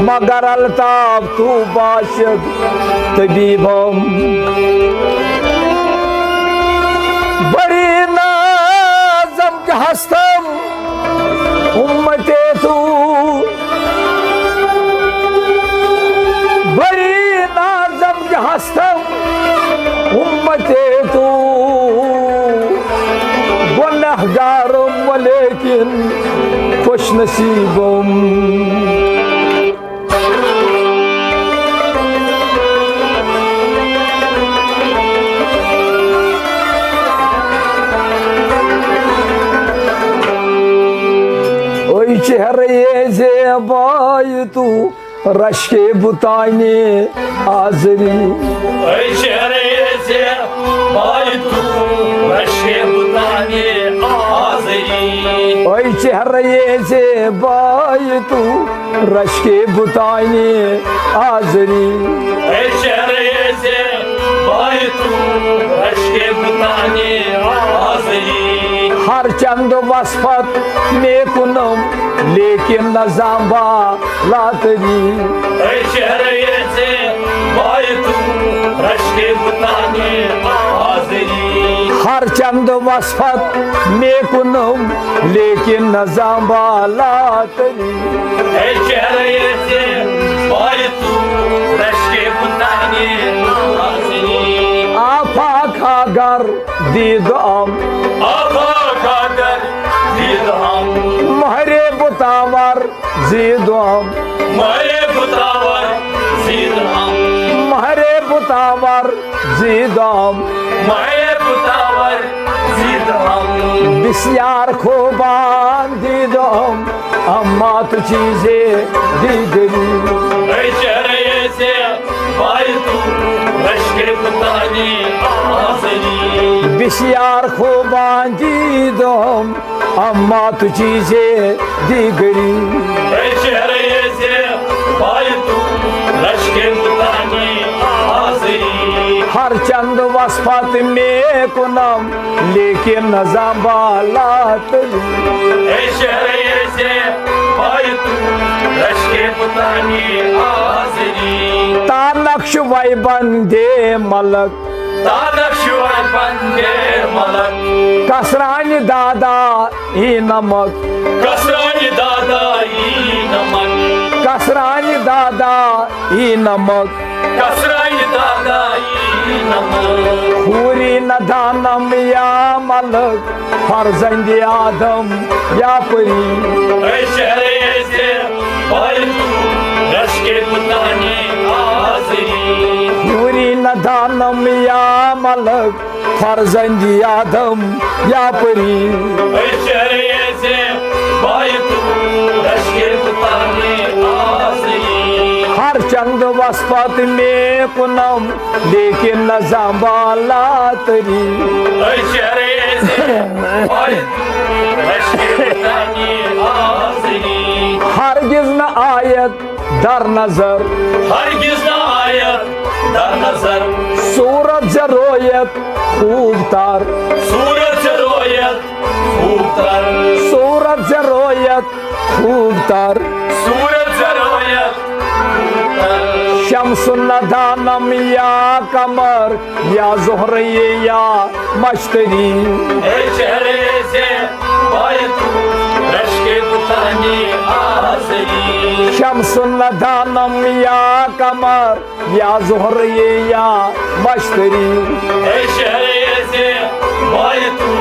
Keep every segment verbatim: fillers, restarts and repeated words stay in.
مگر الطاف تو باشد طبیبم۔ بری نازم کہ ہستم امتے تو، بری نازم کہ ہستم امتے تو، گنہگارم ولیکن خوش نصیبم۔ اے چہرے زیبای تو رشکے بتانی آزری۔ اے چہرے زیبای تو رشکے بتانی آزری۔ اے چہرے زیبای تو رشکے بتانی آزری۔ اے چہرے زیبای تو رشکے بتانی آزری۔ ہر چند وصفت می کنم لیکن نزانبا لاتری۔ اے چہرے زیبای تو رشکے بتانی آزری۔ ہر چند وصفت می کنم لیکن نزانبا لاتری۔ اے چہرے زیبای تو رشکے بتانی آزری۔ آفاق اگر دیدم، آفاق اگر دیدم، مہرے بتاور زیدم، مہرے بتاور زیدم، مہرے بتاور زیدم، مہرے بتاور زیدم۔ بسیار خوبان دیدم، اما تو چیزے دیگری۔ اے چہرے زیبای تو رشکے بتانی آزری۔ بسیار خوبان دیدم، اما تو چیزے دیگری۔ اے چہرے زیبای تو رشکے بتانی آزری۔ ہر چند وصفت می کنم لیکن نزانبا لاتری۔ اے چہرے زیبای تو رشکے بتانی آزری۔ تا نقش وای بندے ملک، تا نقش وای بندے ملک، کسرانی دادا ای نمک، کسرانی دادا ای نمک، کسرانی دادا ای نمک، کسرانی دادا ای نمک۔ حوری ندانم یا ملک، فرزند آدم یا پری۔ اے چہرے زیبای تو رشکے بتانی آزری۔ حوری ندانم یا ملک، فرزند آدم یا پری۔ اے چہرے زیبای تو رشکے بتانی آزری۔ ہر چند وصفت می کنم لیکن نزانبا لاتری۔ اے چہرے زیبای تو رشکے بتانی آزری۔ ہرگز نہ آید در نظر، ہرگز نہ آید در نظر، صورت ز رویت خوب تر، صورت ز رویت خوب تر، صورت ز رویت خوب تر، صورت ز رویت خوب تر۔ شمس ندانم یا قمر یا زہرہ یا مشتری۔ اے چہرے زیبای تو رشکے بتانی آزری۔ شمس ندانم یا قمر یا زہرہ یا مشتری۔ اے چہرے زیبای تو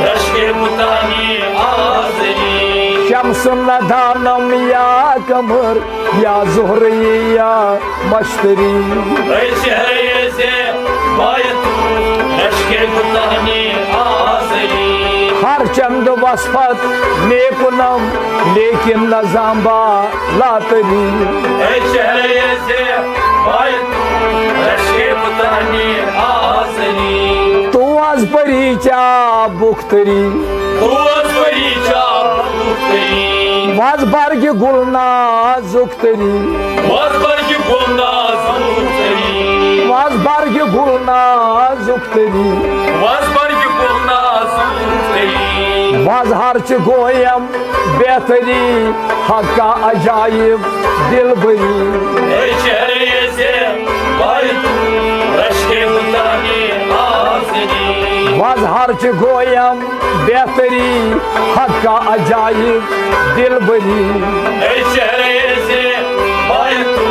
رشکے بتانی آزری۔ شمس ندانم یا قمر یا زہرہ یا مشتری۔ اے چہرے زیبای تو رشکے بتانی آزری۔ ہر چند وصفت می کنم لیکن نزانبا لاتری۔ اے چہرے زیبای تو رشکے بتانی آزری۔ تو از پری چا بختری، تو از پری چا بختری، واز برگ گل نازک تری، واز برگ گل نازک تری، واز برگ گل نازک تری، واز برگ گل نازک تری۔ مظہر چھ گویم بہتری، حقا عجائب دلبری۔ أے چہرے زِ باے تو رشکے متانی آزری۔ مظہر چھ گویم بہتری، حقا عجائب دلبری۔ أے چہرے زِ باے تو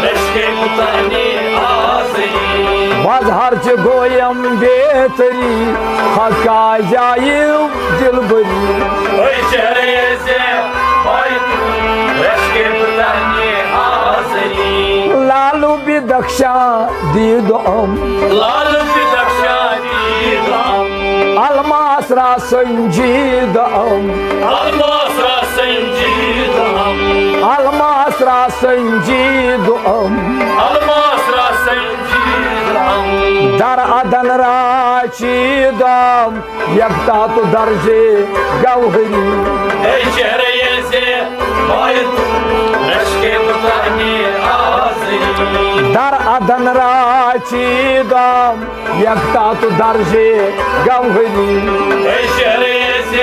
رشکے متانی آزری۔ مظہر چھ گویم بہتری، حقا عجائب دلبری۔ أے چہرے زِ باے تو رشکے متانی آزری۔ لالو بدخشاں دید ام، لال بدخشاں دید ام، الماس را سنجید ام، الماس را سنجید ام، الماس را سنجید ام، الماس را سنجید ام۔ در عدن را چید ام، یکتا تو درجے گوہری۔ أے چہرے زِ باے تو رشکے متانی آزری۔ در عدن را چید ام، یکتا تو درجے گوہری۔ أے چہرے زِ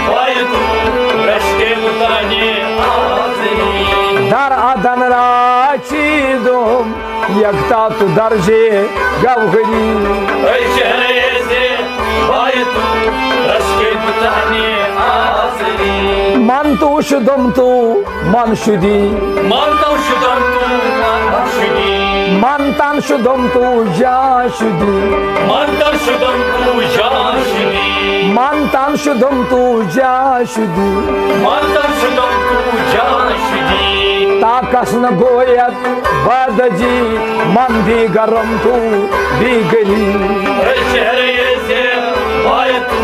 باے تو رشکے متانی آزری۔ در عدن را چید ام، یکتا تو درجے گوہری۔ أے چہرے زِ باے تو رشکے متانی آزری۔ من تو شدم تو من شدی، من تن شدم تو من شدی۔ من تن شدم تو جان شدی، من تن شدم تو جان شدی۔ من تن شدم تو جان شدی۔ من تن شدم تو جان شدی۔ تا کس نہ گوید بدجی، من دیگرم تو دیگری۔ أے چہرے زِ باے تو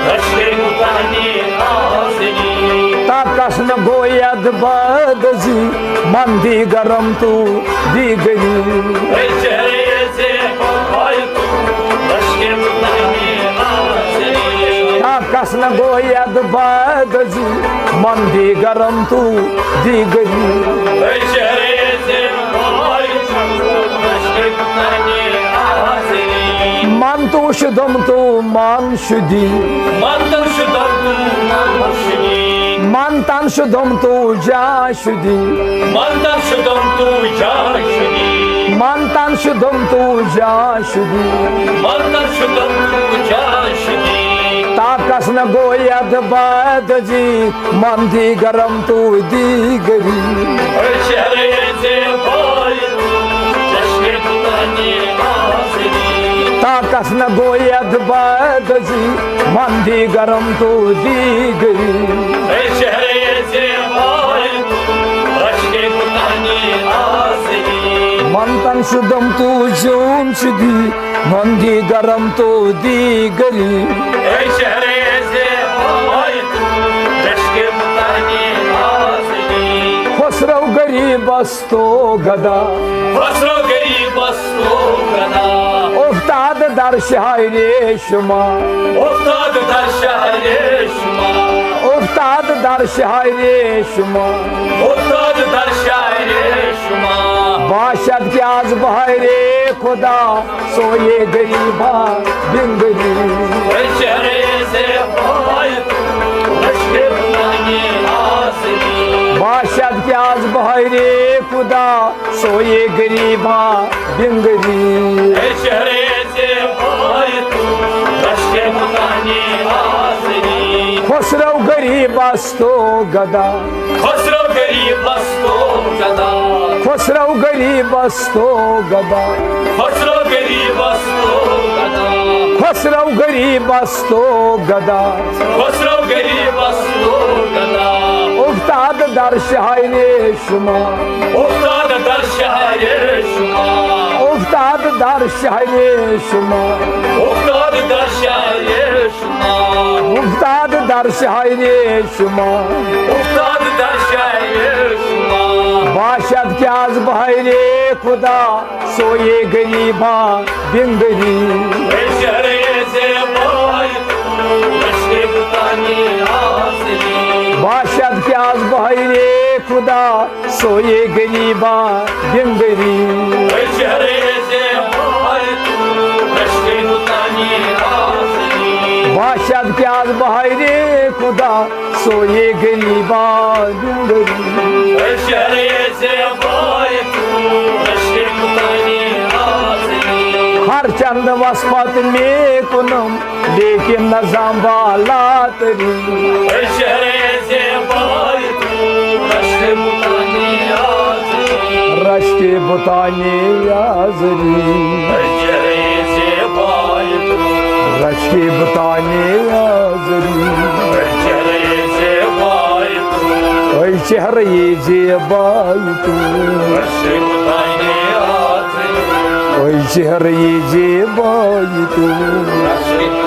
رشکے متانی آزری۔ تا کس نہ گوید بدجی، من دیگرم تو دیگری۔ أے چہرے زِ باے تو رشکے متانی آزری۔ تا کس نہ گوید بدجی، من دیگرم تو دیگری۔ أے چہرے زِ باے تو رشکے متانی آزری۔ من تو شدم تو من شدی، من تن شدم تو من شدی۔ من تن شدم تو جان شدی، من تن شدم تو جان شدی۔ من تن شدم تو جان شدی۔ من تن شدم تو جان شدی۔ تا کس نہ گوید بدجی، من دیگرم تو دیگری۔ أے چہرے زِ باے تو رشکے متانی آزری۔ تا کس نہ گوید بدجی، من دیگرم تو دیگری۔ أے چہرے زِ باے تو رشکے متانی آزری۔ من تن شدم تو جان شدی، من دیگرم تو دیگری۔ أے چہرے زِ باے تو رشکے متانی آزری۔ خسرو غریبس تو گدا، خسرو غریبس تو گدا، افتاد در شہر شما، افتاد در شہر شما، افتاد در شہر شما۔ افتاد در شہر شما۔ باشد که از بهر خدا سوی غریبا بنگری۔ أے چہرے زِ باے تو رشکے متانی آزری۔ باشد که از بهر خدا سوی غریبا بنگری۔ أے چہرے زِ باے تو رشکے متانی آزری۔ خسرو غریبس تو گدا، خسرو غریبس تو گدا، خسرو غریبس تو گدا، خسرو غریبس تو گدا، خسرو غریبس تو گدا۔ خسرو غریبس تو گدا۔ افتاد در شهر شما، افتاد در شهر شما، افتاد در شهر شما، افتاد در شهر شما، افتاد در شهر شما۔ افتاد در شهر شما۔ باشد که از بهر خدا سوی غریبا بنگری۔ أے چہرے زِ باے تو رشکے متانی آزری۔ باشد که از بهر خدا سوی غریبا بنگری۔ أے چہرے زِ باے تو رشکے متانی آزری۔ باشد پیاز بہارے خدا سوئے گلی بادری۔ شہر زیبای تو، رشک متانی آزری۔ ہر چند وصفت میں کنم لیکن نظام بالاتری۔ شہر زیبای تو، رشک متانی آزری۔ رشک بتانی آزری۔ شہر زیبای تو، رشک بتانی آزری۔ شہر زیبای تو، اے چہرہ زیبای تو۔ رشک متانی آزری۔ اے چہرہ زیبای تو۔ رشک